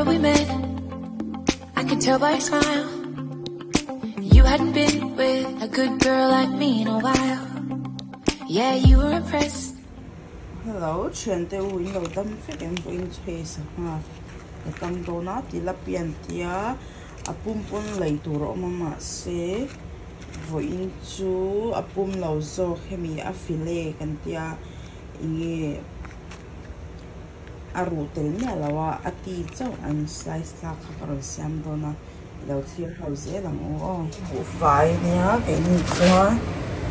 moment we met, I could tell by your smile. You hadn't been with a good girl like me in a while. Yeah, you were impressed. Hello, thiante u in lo dam vek em pawhin chhe sangha ka kam dawn a tilapia an tia a pum pawn lei tur a awm a mahse vawiin chu a pum lo zawk hemi a fillet kan tia enge a ruh tel miah lo a a ti chauh an slice thlak kha ka rawn siam dawn a i lo thlir ho zel ang u aw. Buhfai ania keini chuan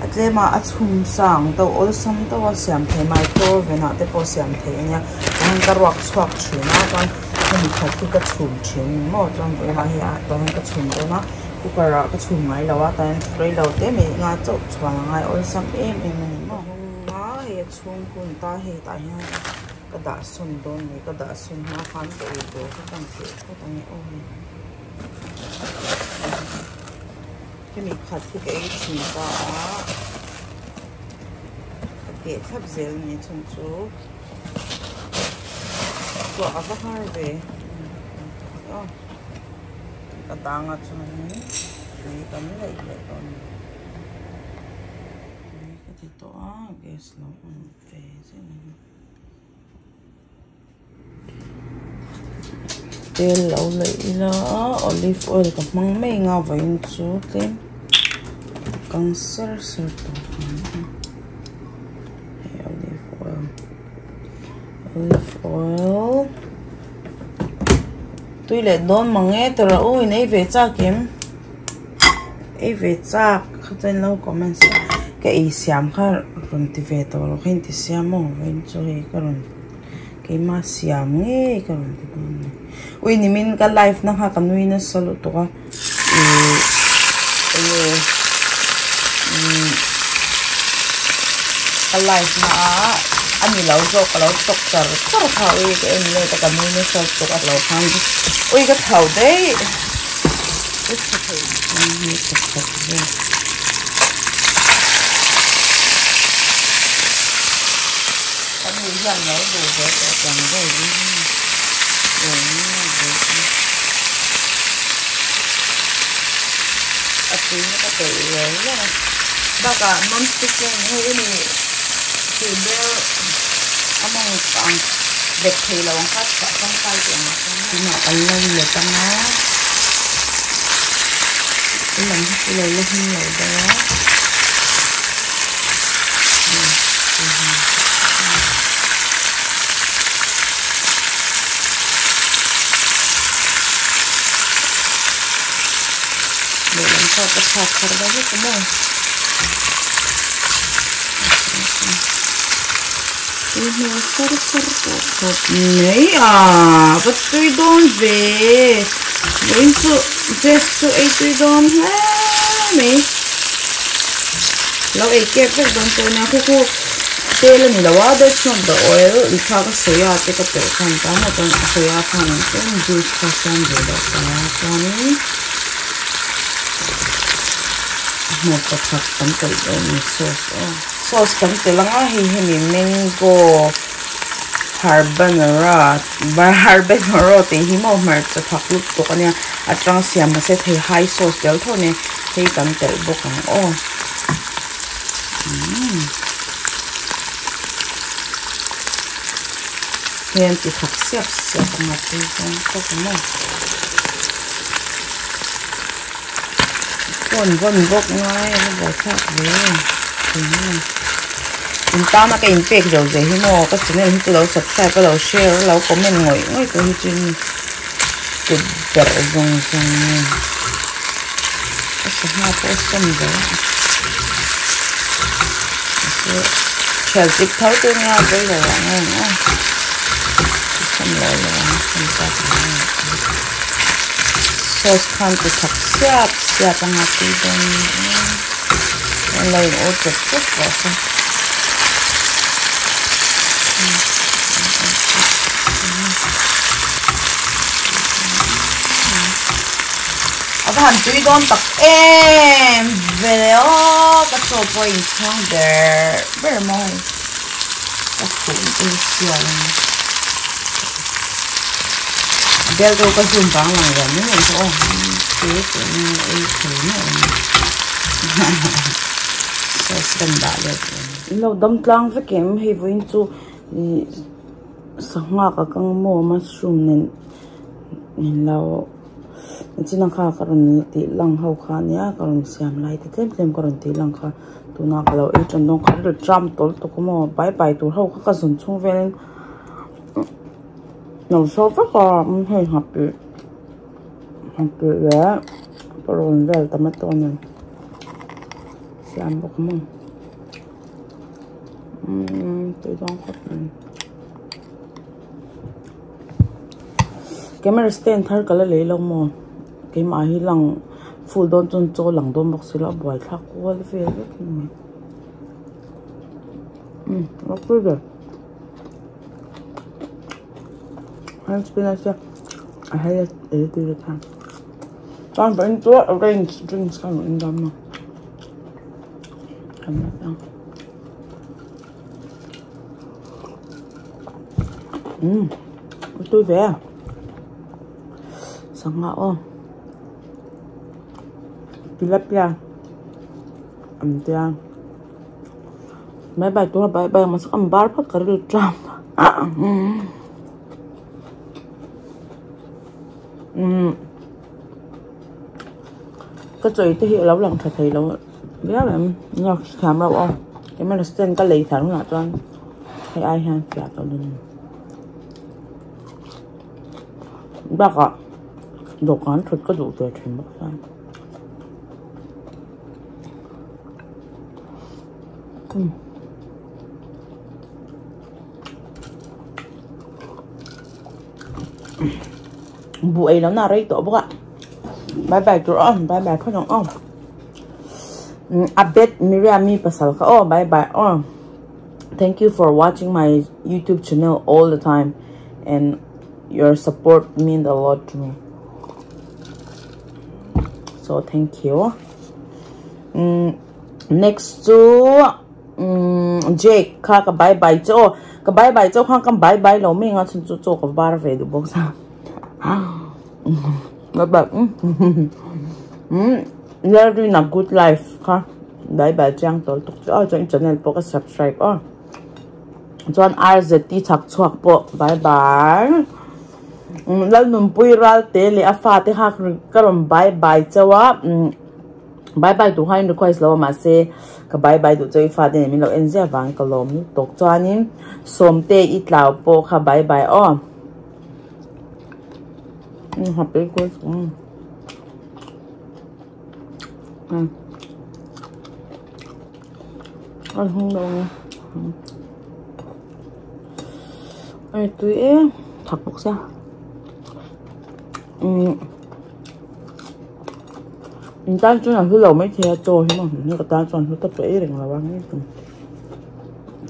a tlem a a chhum sang deuh awlsam deuh a siam thei micro oven ah te pawh siam thei ania chuan ka ruak chhuak thin a chuan hemi khat hi ka chhum thin maw chuan vawiin ah hei ah tah hian ka chhum dawn a cooker ah ka chhum ngai lo a tah hian reilo te mai nga chauh chhuan a ngai awlsam em em a ni maw. Hei a chhung hun ta hei tah hian ka dah sawn dawn ni ka dah sawn hma khan ka ei tur kha ka theh phawt ang e aw hei hemi khat hi ka ei thin ta a ka keh thlap zel a ni chhan chu chhuah a va har ve aw ka dang a chuanin tui kan leih leh dawn a ni. Tui ka ti tawh a gas lo on ve zel a ni. Tel lo leih ila olive oil ka hmang mai ang a vawiin chu tlem kang ser ser tawh ang a hei olive oil olive oil tui leh dawn mang e tawrh a u in ei ve chak em. Ei ve chak kha chuan lo comment se ka ei siam kha rawn ti ve tawh lo kha in ti siam maw vawiin chu hei ka rawn keimah siam ngei ka rawn ti dawn a ni ui nimin ka live na kha ka nui nasa lutuk a ihh enge umm ka live na a a ni lo zawk ka lo chawk char char kha ui ka en let a ka nui nasa lutuk a lo khan ui ka thau daih. Bakah non stick te hei a ni tih ber a mawng ang bet thei lo ang kha chhuah tangkai tih ang ah chuan tunah kan lo let ang a i lam hi chu lo la hming lo deuh a lehlam pawh ka thlak thar deuh vek a maw. Tui hmel sar sar tawh khawp mai a va tui dawn ve vawiin chu dress chu ei tui dawn hle mai lo ei kep vek dawn pawh ania khu khu tel a ni lo a that's not the oil i kha ka soya te ka pelh khan ta maw chuan soya khan ang chuan juice kha siam ve loh ta chuanin hmawlh pakhat kan telh dawn a ni sauce aw. Sauce kan telh ang a hei hemi mango habanero habanero tih hi maw hmarcha thak lutuk ania a tang siam mahse thei hai sauce tel tho a ni hei kan telh bawk ang aw umm hei an ti thak siap siap ang a tui dawn khawp ang aw. Phone vawn bawk ngai a buaithlak ve in tana ka inpek zo zeh hi maw ka channel hi chu lo subscribe a lo share a lo comment ngawih ngawih te hi chu in kut berh zawng zawng nge ka sangha pawh a sawm zo a thial chik tho te nia pawi lo ang em aw sawm lo lo ang sawm zat ang sauce khan ti thak siap siap anga tui dawn a lo in ur chawp chawp rawh se. A va han tui dawn tak em vele aw ka chaw pawh a inchhang ber ber maw hei ka khuh ei sial a ni. Bel deuh ka zoom vang lang lo mai ang chu aw te te nge ei thei mai ang sauce kan dah let leh in lo dam tlang vek em hei vawiin chu ih sangha ka kang maw mushroom nen nen lo nichina kha ka rawn tih lang ho kha ania ka rawn siam lai te tlem tlem ka rawn tih lang kha tuna ka lo ei tan dawn kha rilru tram tawl tawk a maw bai bai tur ho kha ka zawn chhung velin lo saw vek a hei nghapih nghapih leh parawn vel tomato nen siam bawk a maw umm tui dawn khawp mai camera stand thar ka la lei lo maw keimah hi lang full dawn chuan chaw lang dawn bawk si lo a buaithlak kual vel vek a ni umm a tui ve. Spinach a hei ei tui ve thang chuan vawiin chu orange drinks kha rawn in dawn maw kan la tang umm a tui ve sangha aw tilapia an tia. Bye bye tura bye bye mahse ka bar phawt ka rilru tlam umm ka chawi te hi a lo lang tha thei lo viau em nge thiam reuh aw camera stand ka lei thar hunah chuan hei ai hian fiah tawh dawn a ni bakah dawhkan thut ka duh ve thin bawk chuan. Buh ei lohna a rei tawh bawk a bye bye tur aw bye bye phawt ang aw Abed Miriam-i pasal kha aw bye bye aw thank you for watching my youtube channel all the time and your support mean a lot to me so thank you um next chu um Jake kha ka bye bye chu aw ka bye bye chu khan ka bye bye lo mai anga chhan chu chaw ka var ve duh bawk sa bye bye um Lalrina good life kha bye bye chiang tawl tuk chu aw chuan i channel pawh ka subscribe aw chuan RZT chhak chhuak pawh bye bye Lalnunpui Ralte leh a fate kha ka rawn bye bye chauh a bye bye tur khan request lo a mahse ka bye bye duh chauh i fate nen min lo en ziah vang ka lawm lutuk chuanin Sawmte i tlau pawh kha bye bye aw a hnung deuh ang e tui e thak bawk sia umm in tan chuan a hlu lo maithei a chaw hi maw ka tan chuan hlu tak ka ei reng lo a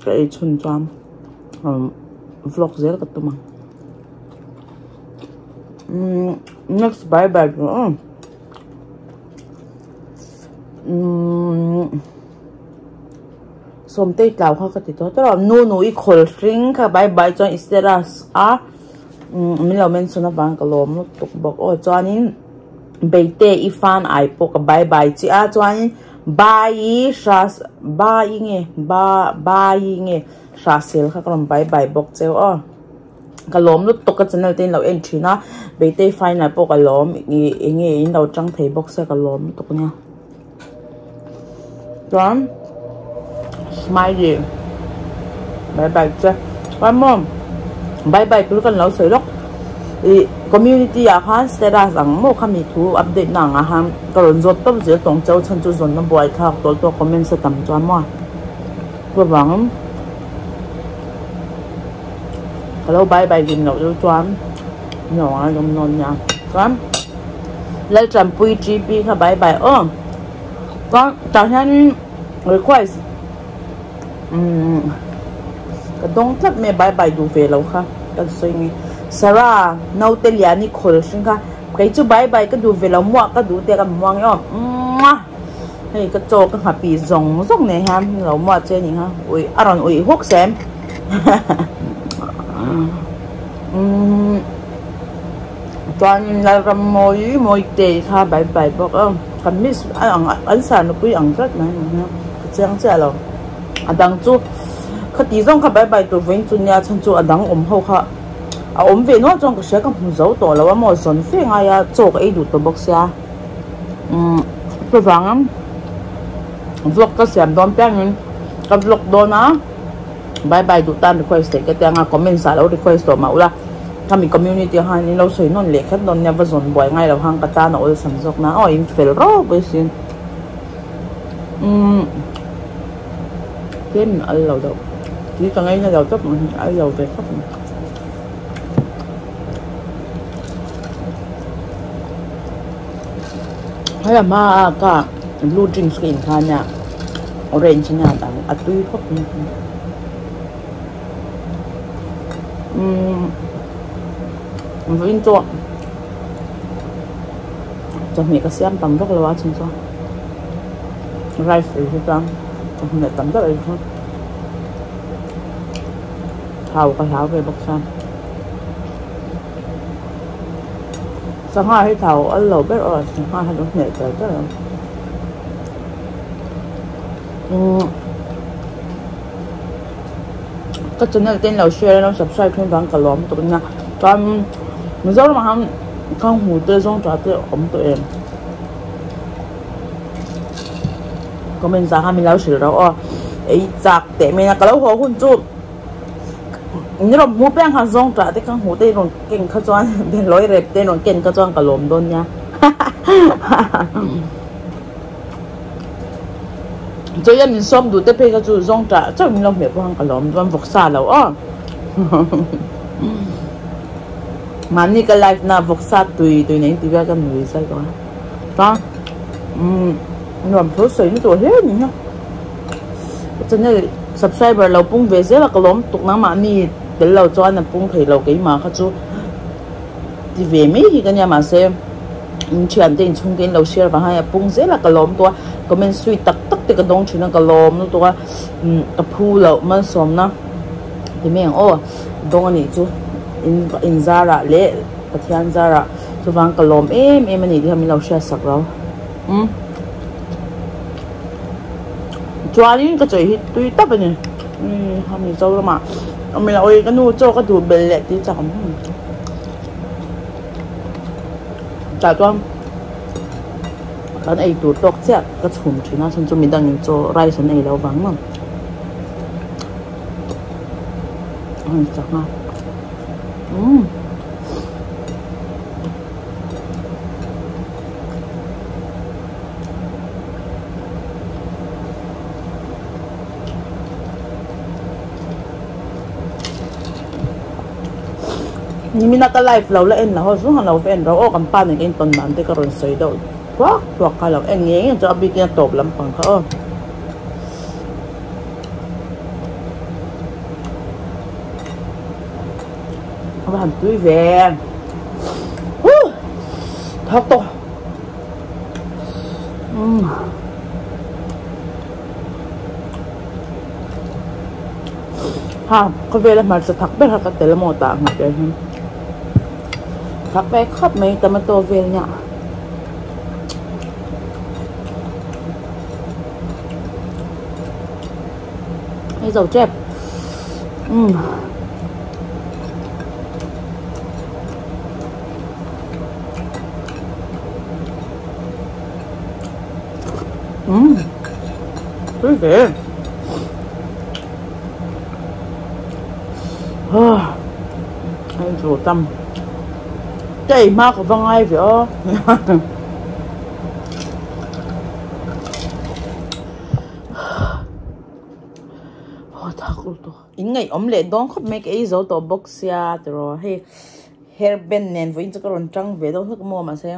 ka ei chhun chuan vlog zel ka tum ang umm next bye bye chu aw. Umm sawmtei tlau kha ka ti tawh tawh a nu nu i khawl hring kha bye bye chuan i status a umm min lo mention avang ka lawm lutuk bawk aw chuanin beite i fan ai pawh ka bye bye chiah a chuanin bai i hra bai nge ba bai nge hrahsel kha ka rawn bye bye bawk cheu aw. Ka lawm lutuk ka channel te in lo en thin a Beitei final pawh ka lawm ih eng nge in lo tang thei bawk sia ka lawm lutuk ania chuan smiley bye bye che chuan maw bye bye tur kan lo sawi lawk ih community ah khan status ang maw khami thu update na ang ah khan ka rawn zawt tawp zel tawng chau chhan chu zawn na buai thlak tawl tawk comments a tam chuan maw chuvangin. Ka lo bye bye din loh deuh chuan no a lawm nawn nia chuan Laltanpui T_P kha bye bye aw chuan tah hianin request umm ka dawng tlat mai a bye bye duh ve lo kha ka sawi nge Sarah naute liani khawl hring kha kei chu bye bye ka duh ve lo muah ka duh te ka muang e aw muah. Hei ka chaw ka nghapih zawng zawng nen hian lo muah che anih kha ui a rawn uih huk sem umm Chuan Lalrammawi Mawitei kha bye bye bawk a, ka miss a ang an sar nupui ang tlat mai ang hian ka chiang chiah lo. A dang chu khati zawng kha bye bye tur vawiin chu nia chhan chu a dang awm ho kha a awm ve nual chuan ka hria ka hmu zo tawh lo a maw zawn fe ngai a chaw ka ei duh tawh bawk sia umm chuvang vlog ka siam dawn piangin ka vlog dawn a. Bye bye duh tan request leh ka tia nga comments ah lo request tawh mah ula khami community ah khan in lo sawi nawn leh khat dawn nia va zawn buai ngai lo khan ka tan a awlsam zawk na aw in fel rawp mai sin umm tlem in al lo deuh tui ka ngaina lo tawp mai al lo ve khawp mai hela hma a ka blue drinks ka in kha nia orange ania dang a tui khawp mai umm vawiin chu chawhmeh ka siam tam vak lo a chhan chu rice ei hi chuan chawhmeh tam deuh ei chu thau ka hlau ve bawk sia. Sangha hi thau al lo ber aw sangha hi lo hneh tel tel ang umm ka channel te in lo share a lo subscribe thin vang ka lawm lutuk ania chuan Mizoram ah hian khang hmu te zawng tha te awm tawh em comment zah khan min lo hrilh reuh aw ei chak teh mai a ka lo haw hun chu. Ni rawn hmu piang khan zawng tah te ka hmuh te rawn ken kha chuan behlawi rep te rawn ken kha chuan ka lawm dawn nia chaw hian min sawm duh te phei kha chu zawng tah chauh min lo hmeh pawh khan ka lawm dawn vawksa lo aw mahni ka life na vawksa tui tui nei tih vel ka nui zai tawh a chuan umm nuam tho sawi na tur hle a ni hi. Channel subscriber lo pung ve zel a ka lawm tuk nangmahni tel lo chuan a pung thei lo keimah kha chu ti ve mai hi ka nia mahse in thian te inchhung te in lo share vang hian a pung zel a ka lawm tawh a comment sweet tak tak te ka dawng thin a ka lawm lutuk a umm ka phu loh malsawmna ti mai ang aw dawng a nih chu in in zarah leh Pathian zarah chuvang ka lawm em em a ni tih kha min lo hriat sak lo umm. Chuanin ka chawi hi tui tap a ni umm ha Mizoram ah awm ila awi ka nu chaw ka duh belh leh tih chak awm tah chuan kan ei tur tawk chiah ka chhum thin a chhan chu midang in chaw rice an ei loh vang maw a rawn chak a umm. Nimina ka live lo la en la ho chu han lo va en ro aw kan pa nen ka intawn dan te ka rawn sawi deuh thuak thuak kha lo en ngei ngei chu a bikin a tawp lampang kha aw. A va han tui ve huh thawk tawh. Umm. Ha khawvela hmarcha thak ber kha ka tel amaw tah ang ber hian thak ve khawp mai tomato vel nia hei zo tep umm. Umm tui ve ah hei chu tam ka ei hma ka va ngai ve aw aw thak lutuk in ngaihawm leh dawn khawp mai ka ei zo tawh bawk sia tiraw hei. Hair band nen vawiin chu ka rawn tang ve deuh hlek maw mahse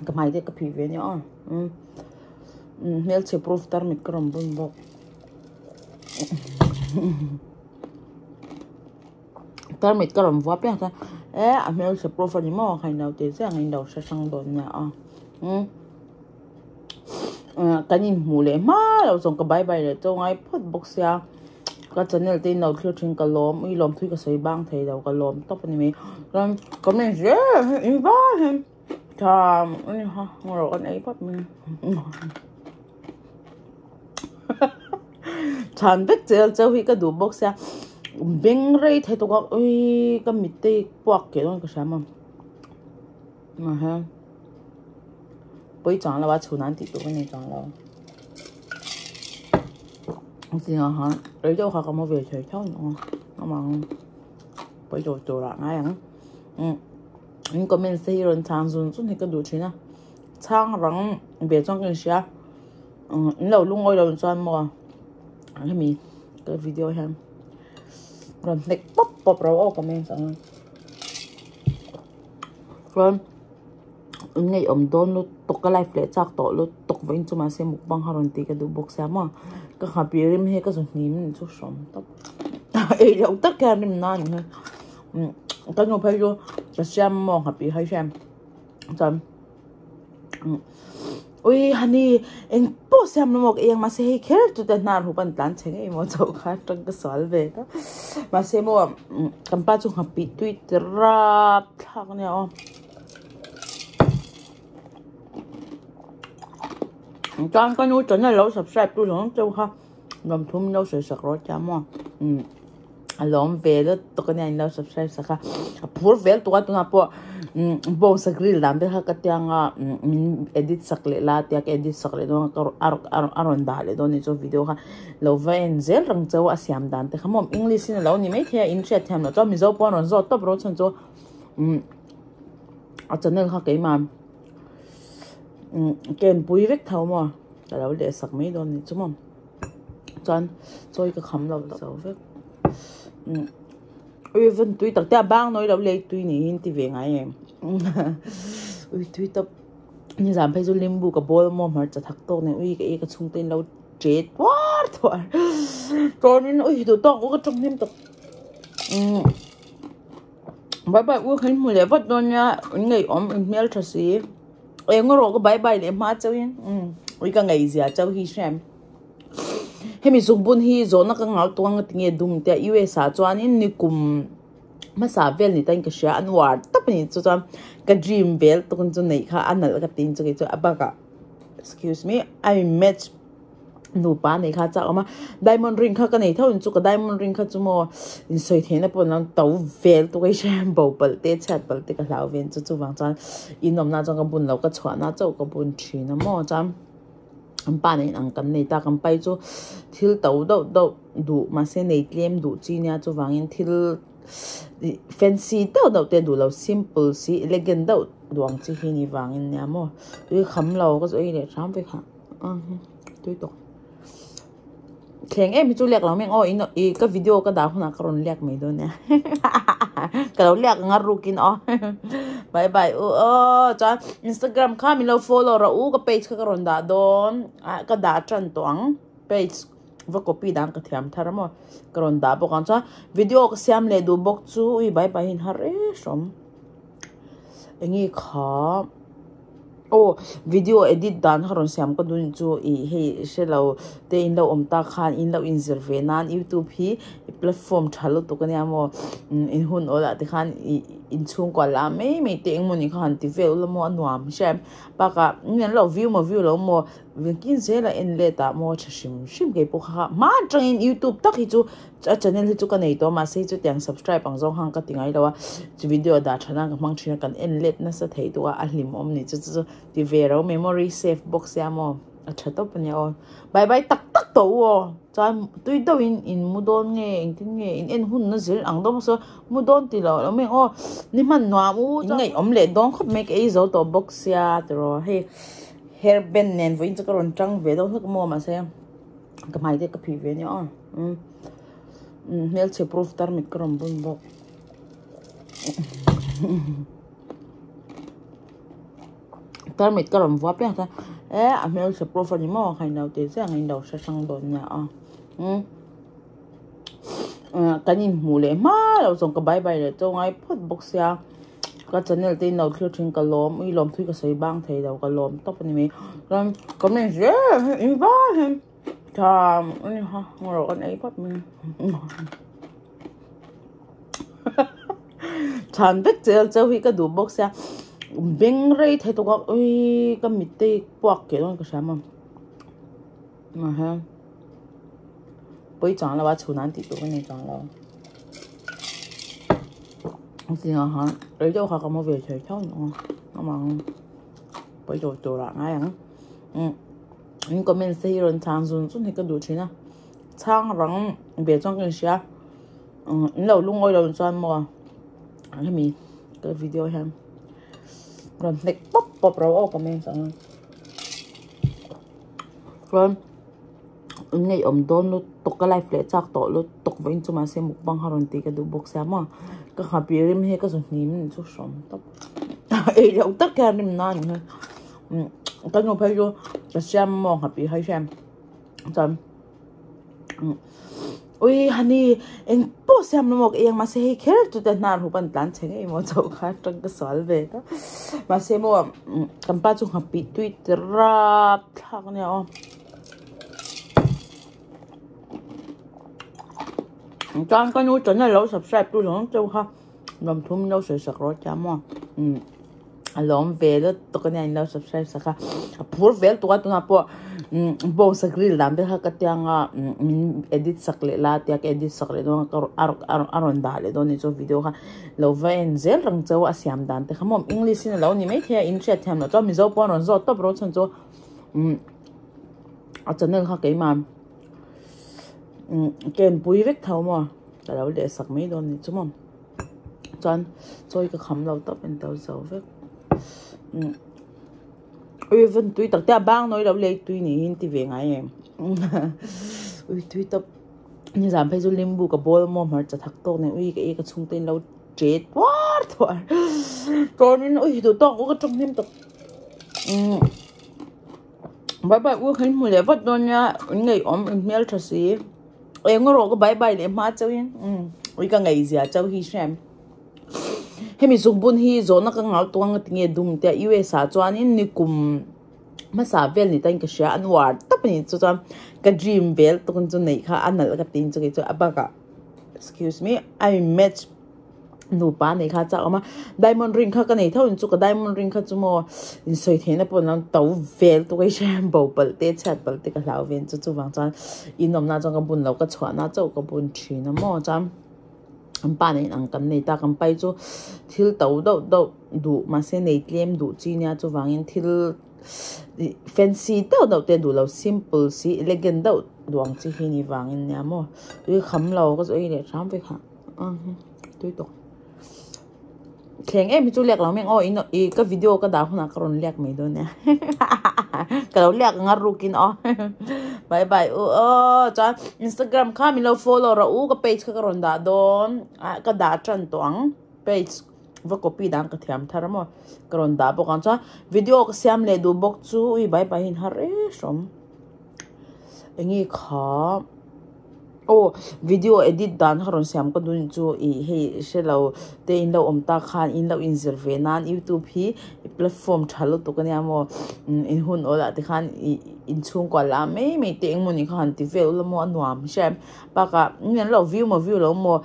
ka hmai te ka phih ve ania aw umm hmelchhe proof tarmit ka rawn bun bawk tarmit ka rawn vuah piang chuan e a hmelchhe proof a ni maw kha in lo ti chiah ang in lo hre hrang dawn nia aw umm kan inhmuh leh hma loh zawng ka bye bye leh chu ngai phawt bawk sia. Ka channel te in lo thlir thin ka lawm ui lawm thui ka sawi bang thei lo ka lawm tawp a ni mai. Chuan comment zel hi in vai hian tha a ni kha ngarawh kan ei phawt mai chhan vek chel cheu hi ka duh bawk sia beng rei thei tawk a ui ka mit te hi puak keh dawn ka hria maw pawi chang lo a chhun an tih tur ka nei chang lo zingah khan rei deuh kha ka mu ve thei tho ang amang pawi tur tur ah ngai ang in comment te hi rawn chhang zun zun hi ka duh thin a chhang rang ve chuan ka inhria in lo lungawi lo chuan maw hemi ka video hian rawn hnek pawp pawp ro aw comment ang chuan in ngaihawm dawn lutuk ka live leh chak tawh lutuk vawiin chu mahse mukbang kha rawn tih ka duh bawk sia maw ka nghahpih rim hi ka zu hnim chu hrawm tawp ei loh tak hian rim na ni ka nu phei chu ka siam maw nghahpih hai hian chuan ui honey eng pawh siam lo maw ka eng mahse hei kher chu te hnar hup an tlan chhe ngei maw chauh kha atang ka sual ve ta mahse maw kan pa chu nghahpih tui ti rap thlak ania aw chuan ka nu channel lo subscribe tu zawng cheu kha lawmthum lo sawi sak rawh tia maw a lawm ve lutuk ania in lo subscribe sak a a phur vel tuk a tunah pawh bawngsa grill dan vel kha ka tia anga min edit sak leh la tia ka edit sak leh dawn a a rawn dah leh dawn a ni chu video kha lo va en zel rang cheu a siam dan te kha maw english in alo ni maithei a in hriat thiam loh chuan mizo pawh an rawn zawt tawp rawh chhan chu a channel kha keimah ka enpui vek tho maw ka lo leh sak mai dawn a ni chu maw. Chuan chawi ka kham lo zo vek ui van tui tak te a bang nawi lo lei tui niin ti ve ngai em ui tui tawp nizan phei chu limbu ka bawl maw hmarcha thak tawk nen ui ka ei ka chhungte in lo che tuar tuar chuanin ui duh tawk ka tawng hnem tawp bye bye ui kha in hmu leh vat dawn nia in ngaihawm in hmeltha si eng erawh ka bye bye leh hma chauhin ui ka ngaihzia chauh hi hriam. Hemi zungbun hi zawhna ka ngau tuang a tinge dum te a US ah chuanin nikum hmasa vel ni tain ka hria an uar tawp a ni chu chuan ka dream vel tukin chu neih kha a nalh ka tin chu kei chu a bakah excuse me a in match nupa neih kha a chak awm a diamond ring kha ka nei tho in chu ka diamond ring kha chu maw insawi theihna pawh an to vel tuk a hria bo palh te chhiat palh te ka hlau ve chu chuvang chuan inawmna chuan ka bun lo ka chhuahna chauh ka bun thin a maw chuan. An pa nen ang kan nei ta kan pai chu thil to deuh deuh duh mahse nei tlem duh chi nia chuvangin thil fancy deuh deuh te duh lo simple si elegant deuh duh ang chi hi ni vangin nia maw tui kham lo ka chu ei leh hram vek a tui tawk. Thleng em hi chu lek lo meng aw in ih ka video ka dah hunah ka rawn lek mai dawn nia ka lo lek ang a rukin aw bye bye u aw chuan instagram kha min lo follow rawh u ka page kha ka rawn dah dawn ah ka dah tan tawh ang page va copy dan ka thiam thar a maw ka rawn dah bawk ang chuan video ka siam leh duh bawk chu ui bye bye hi har e hrawm enge kha. Aw video edit dan kha rawn siam ka dun chu ih hei hrelo te in lo awm tak khan in lo inzir ve nan youtube hi platform tha lutuk ania maw in hun awl ah te khan ih inchhungkua la mai mai te engmawni kha han ti vel ula maw a nuam hriat bakah mi an lo view maw view lo maw engtin zel a en let ah maw tha hrim hrim keipawh kha hma atangin youtube tak hi chu A channel hi chu ka nei tawh a mahse hei chu tiang subscribe ang zawng khan ka ti ngai lo a chu video dah tha nan ka hmang thin a kan en let nasa thei duh a a hlim awm ni chu chu chu ti ve ro memory save bawk sia maw a tha tawp a nia aw bye bye tak tak tawh u aw chuan tui deuh in in mu dawn nge engtin nge in en hun na zir ang dawm saw mu dawn ti lo lo mai aw ni hman nuam u in ngaihawm leh dawn khawp mai ka ei zo tawh bawk sia tiraw hei hair band nen vawiin chu ka rawn tang ve deuh hlek maw mahse. Ka hmai te ka phih ve nia aw hmelchhe proof tarmit ka rawn bun bawk tarmit ka rawn vuah piang chuan e a hmelchhe proof a ni maw kha in lo ti chiah ang in lo hre hrang dawn nia aw kan inhmuh leh hma loh zawng ka bye bye leh chaw ngai phawt bawk sia ka channel te in lo thlir thin ka lawm ui lawm thui ka sawi bang thei lo ka lawm tawp a ni mai chuan comment zel hi in vai hi. Tha ha ngawr kan ei phawt mai chhan vek chel cheu hi ka duh bawk sia beng rei thei tawk a ui ka mit te hi puak keh dawn ka hria maw pawi chang lo a chhun an tih tur ka nei chang lo zingah khan rei deuh kha ka mu ve thei tho a amah ang pawi tawh tur ah ngai ang umm. In comments te hi rawn chhang zun zun hi ka duh thin a chhang rang ve chuan ka inhria in lo lungawi lo chuan maw hemi ka video hian rawn hnek pawp pawp ro aw comments ang chuan in ngaihawm dawn lutuk ka live leh chak tawh lutuk vawiin chu mahse mukbang kha rawn tih ka duh bawk sia maw ka nghahpi rim hi ka zu hnim chu hrawm tawp ei loh tak hian rim na a ni hi. Ka nu phei chu ka siam maw nghapi hai hian chuan ui honey eng pawh siam lo maw ka eng mahse hei kher chu te hnar hup an tlan chhe ngei maw chauh kha atang ka sual ve ta mahse maw kan pa chu nghapi tui ti rap thlak ania aw chuan ka nu channel lo subscribe tu zawng cheu kha lawmthum lo sawi sak rawh tia maw umm. A lawm ve lutuk ania in lo subscribe sak a a phur vel tuk a tunah pawh bawngsa grill dan te kha ka tia anga min edit sak leh la tia ka edit sak leh dawn a a rawn dah leh dawn a ni chu video kha lo va en zel rang chauh a siam dan te kha maw english in alo ni maithei a in hriat thiam loh chuan mizo pawh an rawn zawt tawp rawh chhan chu a channel kha keimah ka enpui vek tho maw ka lo leh sak mai dawn a ni chu maw. Chuan chawi ka kham lo tawp in to zo vek ui van tui tak te a bang nawi lo lei tui niin ti ve ngai em ui tui tawp nizan phei chu limbu ka bawl maw hmarcha thak tawk nen ui ka ei ka chhungte in lo che tuar tuar chuanin ui duh tawk ka tawng hnem tawp bye bye u khan hmu leh vat dawn nia in ngaihawm in hmeltha si. Eng erawh ka bye bye leh hma chauhin ui ka ngei zia chauh hi hrem hemi zungbun hi zawhna ka ngau tuang a tinge dum te a US ah chuanin nikum hmasa vel ni tain ka hria an uar tawp a ni chu chuan ka dream vel tawk chu neih kha a nalh ka tin chu kei chu a bakah excuse me a in match. Nupa nei kha chak awm a diamond ring kha ka nei tho in chu ka diamond ring kha chu maw in sawi theihna pawh an lo to vel tuk a i hre bo palh te chhiat palh te ka hlau ve chu chuvang chuan in awmna chuan ka bun lo ka chhuahna chauh ka bun thin a maw chuan an pa nen ang kan nei ta kan pai chu thil to deuh deuh duh mahse nei tlem duh chi nia chuvangin thil fancy deuh deuh te duh lo simple si elegant deuh duh ang chi hi ni vangin nia maw tui kham lo ka chu ei leh hram vek ha. Tui tawk thleng em hi chu lek lo meng aw in i ka video ka dah hunah ka rawn lek mai dawn nia ka lo lek ang a rukin aw bye bye u aw chuan instagram kha min lo follow rawh u ka page kha ka rawn dah dawn ah ka dah tan tawh ang page va copy dan ka thiam thar a maw ka rawn dah bawk ang chuan video ka siam leh duh bawk chu ui bye bye hi in har e hrawm enge kha. Aw video edit dan kha rawn siam ka dun chu ih hei hrelo te in lo awm tak khan in lo inzir ve nan youtube hi platform tha lutuk ania maw in hun awl ah te khan ih inchhungkua la mai mai te engmawni kha han ti vel ula maw a nuam hriat bakah mi an lo view maw view lo maw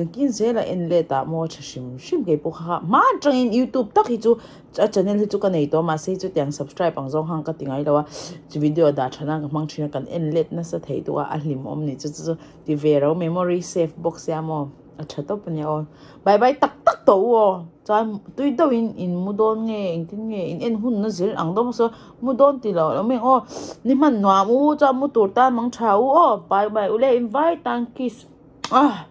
engtin zel a en let ah maw tha hrim hrim keipawh kha hma atangin youtube tak hi chu A channel hi chu ka nei tawh a mahse chutiang subscribe ang zawng khan ka ti ngai lo a chu video dah tha nan ka hmang thin a kan en let nasa thei duh a a hlim awm ni chu chu chu ti ve ro memory save bawk sia maw a tha tawp ania aw bye bye tak tak tawh u aw chuan tui deuh in in mu dawn nge engtin nge in en hun na zir ang deuh saw mu dawn ti lo lo mai ang aw ni hman nuam u chuan mu tur tan mang tha u aw bye bye u le in vai tan kiss ah.